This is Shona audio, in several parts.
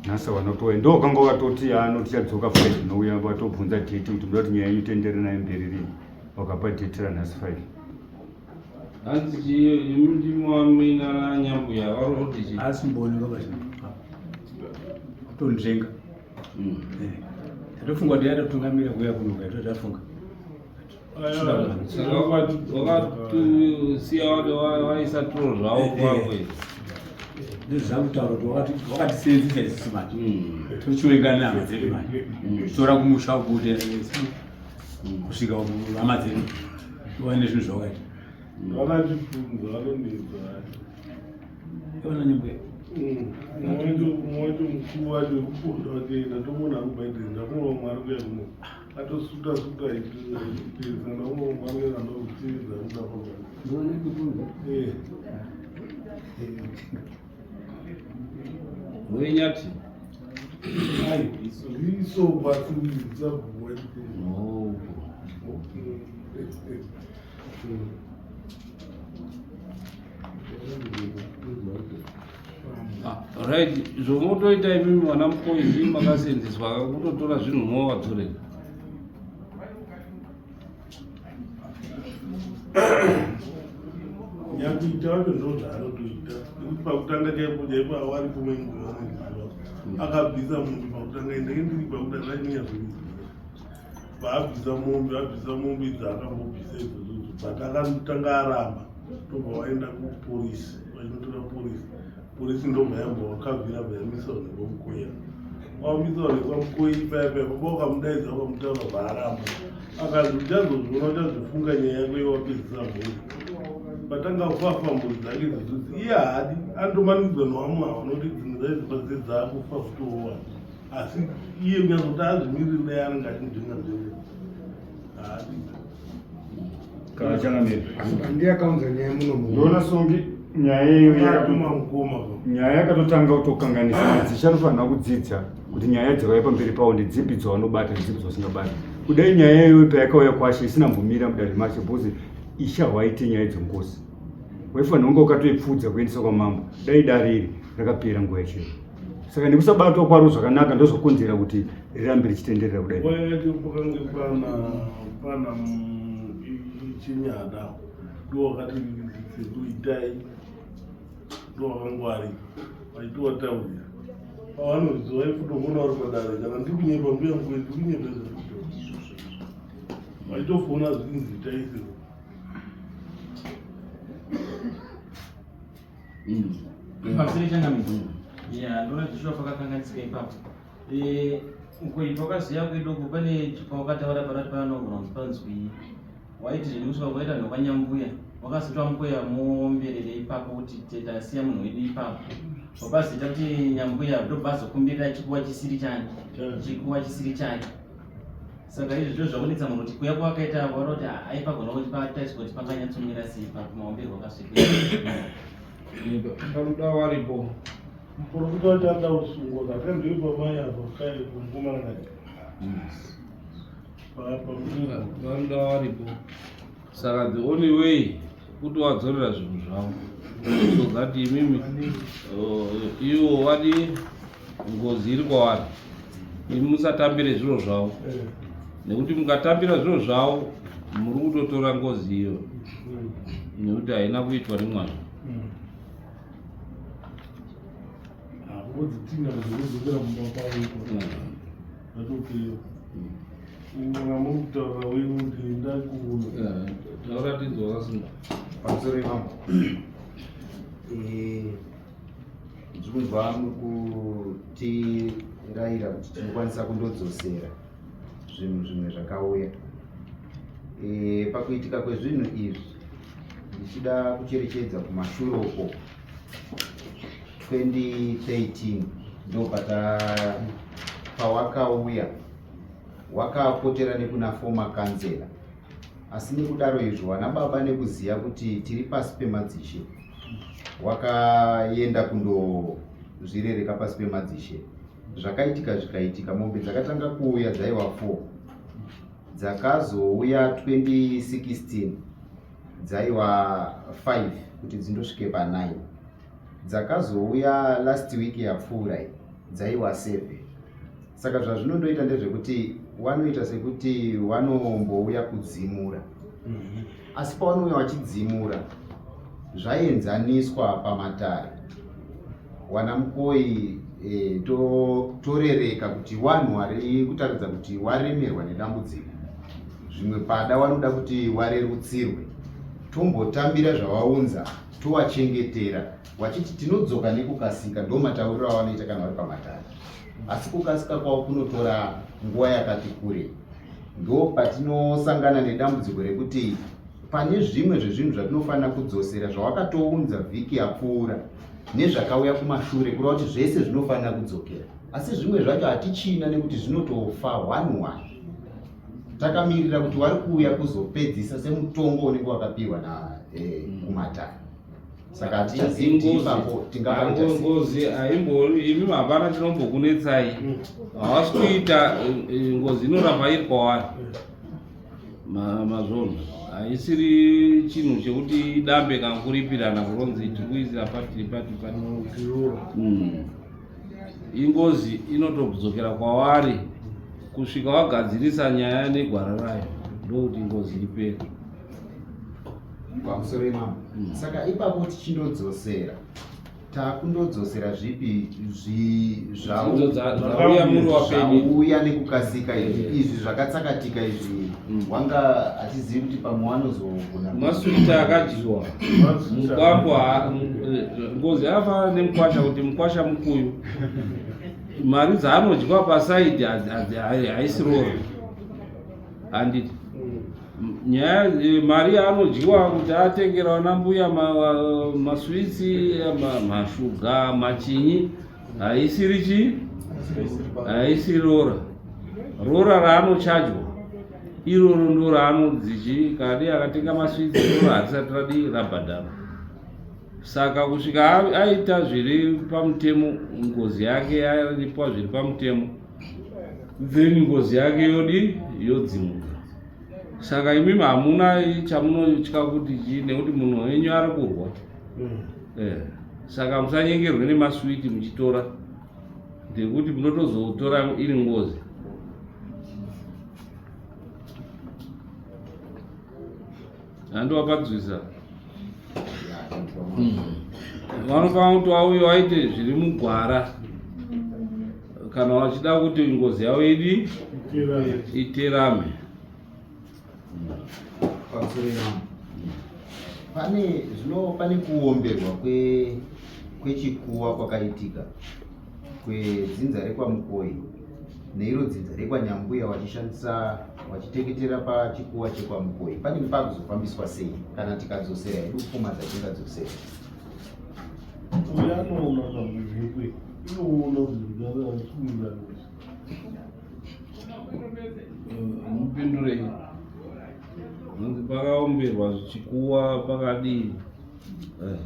Nhasi havana kutouya, ndo wakanga wakatoti ano tichadzoka 5 nouya vatobvunza date kuti muda kuti nyaya yenyu tienderere nayo mberi rini, vakapa date ranhasi 5. Hanzi chii imi ndimi wamina nyambuya vari kuti chii? Asi mboni baba kutonzvenga. Tatofunga kuti yatotungamira kuuya kuno kaito tafunga. Saka wakatusiya waisa turo zvavo kwako. Ndozvakutaura kuti wakatisenzesa isusu manje. Tochiwenga nehama dzedu manje. Tora kumusha ukuti kusvika hama dzedu tiwane zvinhu zvawakaita. Vanachibvunza vanonetsa. Vana nyambuya. Mumwe wacho mukuru wacho wekuponda wachienda tomuona akubhaidheni ndamuona umwe ari kuya kuno atosuta suta achitirisa ndamuona umwe ari kuya ndokutsiridza kuda Eh. Wenyati. Iso basi sabhuku No. Okay. Ah, right zvomotoita imimi vana mukoyi ndii makasenzeswa kutotora zvinhu movadzorera nyakuita wacho ndo zvaanotoita nekuti pakutanga chaipo chaipo awari kumwe nguva akabvisa munhu pakutanga ndenge ndiri pakutanga ndainyatsoiziva vaabvisa mombe abvisa mombe idzi akambobvisa idzodzo but akatanga aramba ndobva waenda kupolisi vachinotora polisi polisi ndobva yabva wakabvira bva yamisa vanhu kwamukoya wamisa vanhu kwamukoyi paya paya baba wakamudaidza wakamutaura bvaaramba akazi uchazozviona uchazofunga nyaya yako iwapedzisa mhuri patanga kufafa mhuri dzake idzodzodzi iye haadi anotomanikidzwa nevamwe ava nokuti dzimwe dzaidzimba dzedzakufa futowa asi iye kunyazoti azvimiriri dai anenge achinzvenga nzvenga haadi Kana changamire. Ndiye akaunza nyaya muno muno. Ndoona songi nyaya iyo yakatuma mukoma. Nyaya yakatotanga kutokanganisa madzishe anofanira kudzidza kuti nyaya dzakauya pamberi pawo ndedzipi dzavanobata ndedzipi dzavasingabati. Kudai nyaya iyoyo payakauya kwashe isina mbomira mudare mashe because ishe hawaite nyaya dzengozi. Waifanira kunge ukatoipfuudza kuendesa kwamambo. Dai dare iri rakapera nguva yacho. Saka nekusabatwa kwaro zvakanaka ndozvokonzera kuti rirambe richitenderera kudai. Nguva yacho pakange pana pana chinyada ndo wakati sekuitai ndo wakangwari vachitowataurira pavanonzi vaifutoona vari padare kana ndiri kunyepa mbuya mukwe ndiri kunyepa vachitofona zvichinzi itai seko Pamusoro changamire. Ya, ndona Joshua pakakanganisika ipapo. Eh, kuitwa kwaziya kwedu uku pane pawakataura panoti panogona kunzi panzwii. Waiti zvini kusvika kwaita ndokwanyambuya. Wakazotwa mukweya muomberere ipapo kuti tasiya munhu wedu ipapo. Wapazoita kuti nyambuya ndobva azokumbirira chikuwa chisiri chani. Chikuwa chisiri chake. Saka izvi ndizvo zvakunetsa munhu kuti kuya kwakaita vaona kuti aipagona kuti pataiswa kuti panganyatsomira sei pamaombero akasvika. Panoda waripo. Muprofita wacho anoda kusungwa kaka ndiwe pamai apa kai kumukomana kai. Vanoda waripo. Saka the only way kuti wadzorera zvinhu zvavo so that imimi ivo vadi ngozi iri kwavari imi musatambire zviro zvavo nekuti mukatambira zviro zvavo muri kutotora ngozi iyo nekuti haina kuitwa nemwana Ngozi tina kuzodzokera mumba kwavo vatokera Mwana kutaura wenyu kuti ndakuona. Taura tinzwa wakasimba. Pamusoro imambo. Eh, ndiri kunzwa muri kutirayira kuti tinokwanisa kundodzosera zvinhu zvimwe zvakauya. Eh, pakuitika kwezvinhu izvi ndichida kucherechedza kumashure uko 2013 ndopata pawakauya wakapotera nekuna former councillor asi nekudaro izvo vana baba nekuziva kuti tiri pasi pemadzishe wakaenda kundozvirereka pasi pemadzishe zvakaitika zvikaitika mombe dzakatanga kuuya dzaiwa 4 dzakazouya 2016 dzaiwa 5 kuti dzindosvike pa9 dzakazouya last week yapfuura iyi. Dzaiwa 7. Saka zvazvinondoita ndezvekuti wanoita sekuti wanombouya kudzimura. Asi pawanouya wachidzimura zvaenzaniswa pamatare wana mukoi e, to, torereka kuti wanhu wari kutaridza kuti waremerwa nedambudziko zvimwe pada wanoda kuti warerutsirwe tombotambira zvawaunza towachengetera wachiti tinodzoka nekukasika ndo matauriro awanoita kana vari pamatare asi kukasika kwavo kunotora nguva yakati kure ndo patinosangana nedambudziko rekuti pane zvimwe zvezvinhu zvatinofanira kudzosera zvawakatounza vhiki yapfuura nezvakauya kumashure kureva kuti zvese zvinofanira kudzokera asi zvimwe zvacho hatichina nekuti zvinotofa one one takamirira kuti wari kuuya kuzopedzisa semutongo unenge wakapiwa na eh, kumatare saka hatichazivi kuti ipapo tingapaita sei. Ngozi haimbori imi hapana chinombokunetsai havasi kuita eh, ngozi inoramba iri kwavari Mazvona haisiri chinhu chekuti idambe kana kuripirana kuronzi tikuisira pati pati pati. Ingozi inotodzokera kwavari kusvika wagadzirisa nyaya negwara rayo ndokuti ngozi ipere. Pamusoro imambo. Saka ipapo tichindodzosera takundodzosera zvipi zvauya nekukasika izvi izvi zvakatsakatika izvi mm. wanga hatizivi kuti pamwe wanozogona masuita akadyiwa mukwambo eh, ngozi akafanana nemukwasha kuti mukwasha mukuyu mari dzaanodyiwa pasaidi haisi roro handiti nyaya eh, mari yaanodyiwa kuti atengera vana mbuya maswitsi mashuga machinyi haisiri chi haisi rora rora raanochajwa iroro ndo raanonzi chi kadi akatenga maswitsi rora harisati radi rabhadharwa saka kusvika aita zviri pamutemo ngozi yake yaripwa zviri pamutemo then ngozi yake yodi yodzimuka saka imimi hamuna chamunotya kuti chii nekuti munhu wenyu ari kurwa mm. eh, saka musanyengerwe nemaswiti muchitora ndekuti munotozotora iri ngozi Handowapadzwisa. Vanofanira kuti vauye vaite zviri mugwara kana vachida kuti ngozi yavo idi iterame. Pane zvino pane kuomberwa kwe kwechikuwa kwakaitika kwedzinza rekwaMukoyi neiro dzinza rekwaNyambuya wachishandisa wachiteketera pachikuwa chekwaMukoyi panenge pakuzofambiswa sei kana tikadzosera hedu pfuma dzatingadzosera uyo anoona pamuzvekwe inoona kuti mupindurei hanzi pakaomberwa chikuwa pakadii Eh.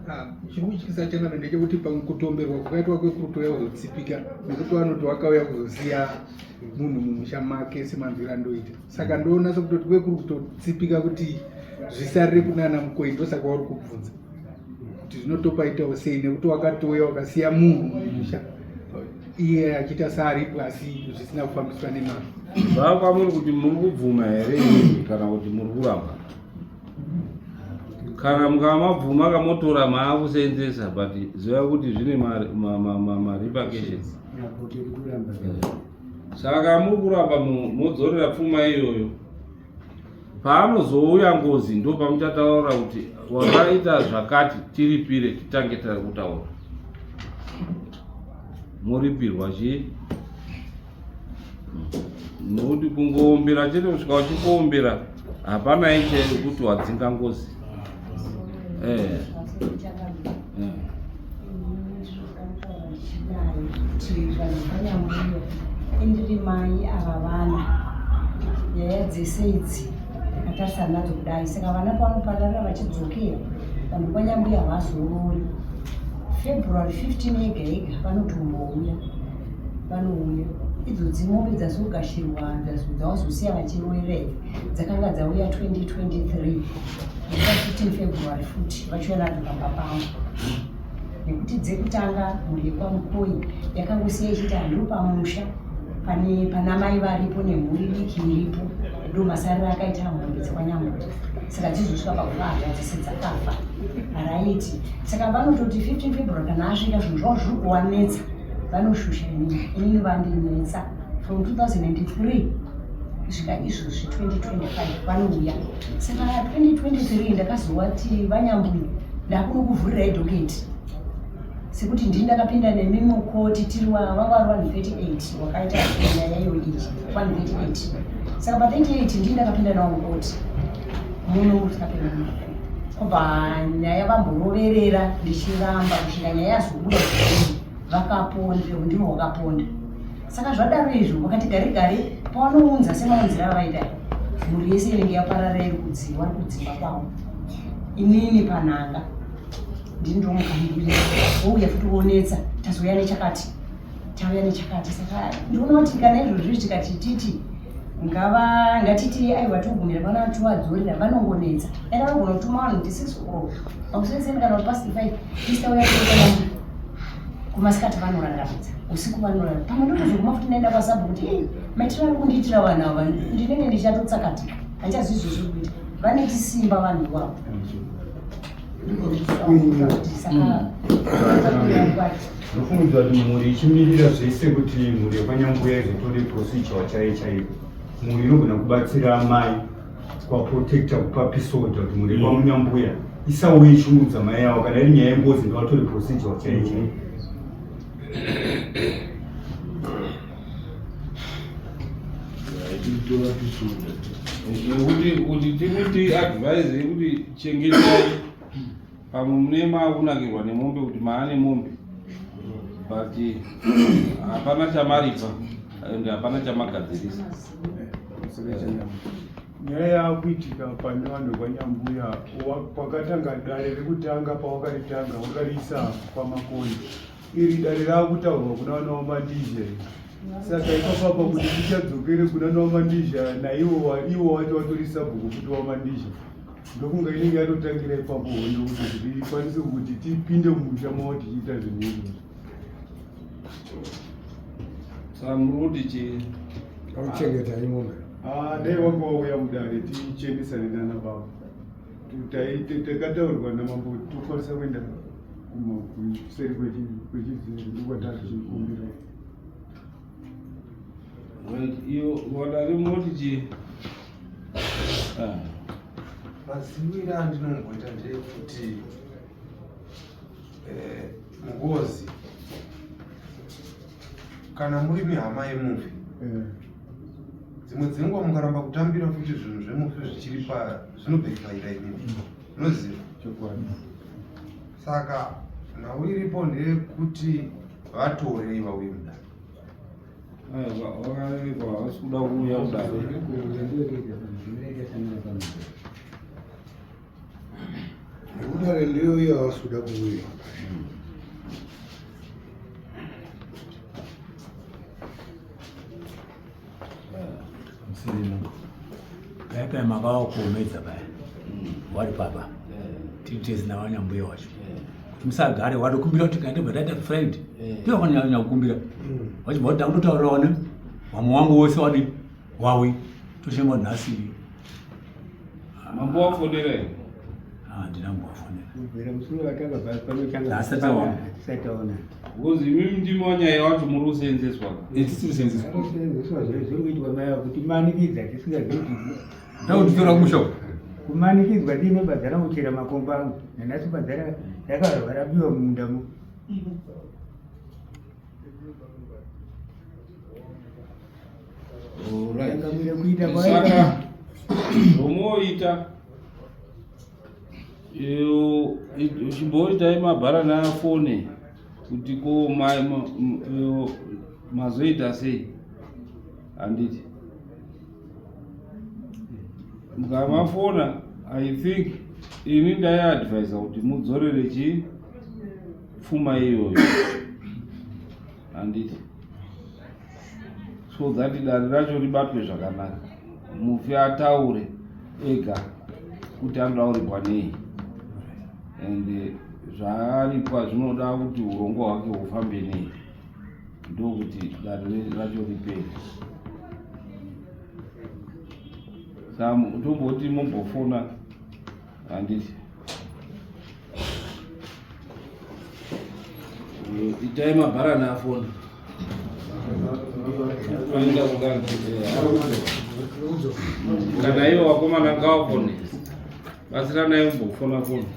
Ah, chiri kutyisa changamire ndechekuti pamwe kutomberwa kwakaitwa kwekuri kutouya kuzotsipika nekuti vanoti wakauya kuzosiya munhu mumusha make semanzwiro andoita saka ndoona sekutoti kwekuri kutotsipika kuti zvisarire kunana mukoi ndosaka uri kubvunza kuti zvinotopaitawo sei nekuti wakatouya wakasiya munhu mumusha iye achiita saaripo asi zvisina kufambiswa nemazvo zvava kwamuri kuti muri kubvuma here imimi kana kuti muri kuramba kana mukava mabvuma kamotora maakuseenzesa but ziva kuti zvine marepercussions saka muri kuramba modzorera pfuma iyoyo paanozouya ngozi ndo pamuchataura kuti wakaita zvakati tiripire titange kutaura moripirwa chii nokuti kungoombera chete kusvika uchingoombera hapana iche kuti wadzinga ngozi eh. Eh. Indiri mai ava vana nyaya dzese idzi ndakatarisana nadzo kudai saka vana pavanopararira vachidzokera vanhu kwanyambuya havazorori February 15 yega yega vanotombouya vanouya idzodzi mombe dzazogashirwa dzawazosiya vachiroyera idzi dzakanga dzauya 2023 15 February futi vachiuya nadzo pamba pangu. Nekuti dzekutanga mhuri yekwaMukoyi yakangosiya ichiti handiri pamusha pane pana mai varipo nemhuri diki iripo ndo masariro akaita mombe dzekwanyambuya saka dzizosvika pakufa hanzvadzi dzakafa raiti saka vanototi 15 February kana asvika zvinhu zvavo zviri kuwanetsa vanoshusha inini inini vandinetsa from 2003 kusvika izvozvi 2025 vanouya saka 2023 ndakazowati vanyambuya ndakunokuvhurirai dhoketi sekuti ndini ndakapinda nemi mukoti tiri vanga vari vanhu 38 wakaita nyaya iyo iyi vanhu 38 saka pa 38 ndini ndakapinda nawo mukoti muno musapinda kubva nyaya vamboroverera ndichiramba kusvika nyaya yazobuda vakaponda ndivo wakaponda saka zvadaro izvo vakati gare gare pavanounza semaunzira avaita mhuri yese inenge yaparara iri kudziwa ri kudzimba kwavo inini panhanga ndini ndomukandira wouya futi wonetsa tazouya nechakati tauya nechakati saka ndinoona kuti kana izvozvi tikati titi ngava ngatiti aiwa togumira pana tovadzorera vanongonetsa ende vanogona kutuma vanhu kuti six o'clock pakuseni kana kuti past five tisauya kuaa kumasikati vanorangaridza usiku vanorara pamwe ndotozoguma futi ndaenda kwasabhu kuti ei maitiro ari kundiitira vanhu ava ndinenge ndichatotsakatika handichazivi zvozviri kuita vane chisimba vanhu ivavo Ndofungidzira kuti mhuri ichimirira zvese kuti mhuri yekwanyambuya izotore procedure chaiyo chaiyo mhuri inogona kubatsira amai kuvaprotecta kupa peace order kuti mhuri yekwamunyambuya isauye ichungudza mai yavo kana iri nyaya yengozi ngavatore procedure chaiyo chaiyo. Nekuti kuti tikuti advise yekuti chengetai pamwe mune maakunakirwa nemombe kuti maane mombe but hapana chamaripa and hapana chamagadzirisa. Nyaya yakuitika pane vanhu vekwaNyambuya pakatanga dare rekutanga pawakaritanga wakariisa kwaMakoni iri dare raakutaurwa kuna vana vaMandizha iri saka ipapapa kuti tichadzokere kuna vana vaMandizha naivo ivo wacho vatori sabhuku kuti vaMandizha ndokunga inenge yatotangira ipapo hondo kuti tikwanise kuti tipinde mumusha mavo tichiita zvinhu izvozvo. Saka muri kuti chii? Akuchengeta imombe. Ah, dai wanga wauya mudare tichenesane nana baba. Takataurirwa namambo tokwanisa kuenda kuseri kwechidziro ndokwatachikumbira. Right, iyo wadare moti chii? Ah. Maziviro andinongoita ndeyekuti eh, ngozi kana muri mihama yemufi dzimwe dzenguva mukaramba kutambira futi zvinhu zvemufi zvichiri pa zvinobhekfaira imimi unoziva Chokwadi. Saka nhau iripo ndeyekuti vatorei vauye mudare. Vakarerekwa havasi kuda kuuya kudare. Kudare ndiyo iyo havasi kuda kuuya. Musirino. Paya paya makawakomedza paya. Wari papa. Tiri tese nawanyambuya wacho. Kuti musagare watokumbira kuti kaende bva taita friend. Ndiyo wakanyanya kukumbira. Wachibva kuti ndakutotaurira wane vamwe wangu wose wadi wawi tochema nhasi. Mambo wafonera here? Handina kumbovafonera. Kubvira musi wakatanga pano Haasati aona. Hatisati taona. Because imimi ndimi wanyaya wacho muri kuseenzeswa. Tisiri kuseenzeswa. Kuseenzeswa zviri kuitwa mai avo kuti manikidza tisingazivi kuti Ndakutitora kumusha uko. Kumanikidzwa tiine badza rangu kuchera makomba angu. Nanhasi badza rakarwa rabiwa mumunda mo. Changamire kuita Saka zvomoita chimboitai mabharana afone kuti ko mazoita sei handiti mukamafona i think ini ndaiadvisa kuti mudzorere chii pfuma iyoyo handiti so that dare racho ribatwe zvakanaka mufi ataure ega kuti anoda kuripwa nei and Zvaaripwa zvinoda kuti urongwa hwake hufambe nei, ndokuti dare racho ripere. Saka tomboti mumbofona, handiti? Itai mabharani afona. Kana ivo vakomana ngavafone, batsiranai mumbofona fona.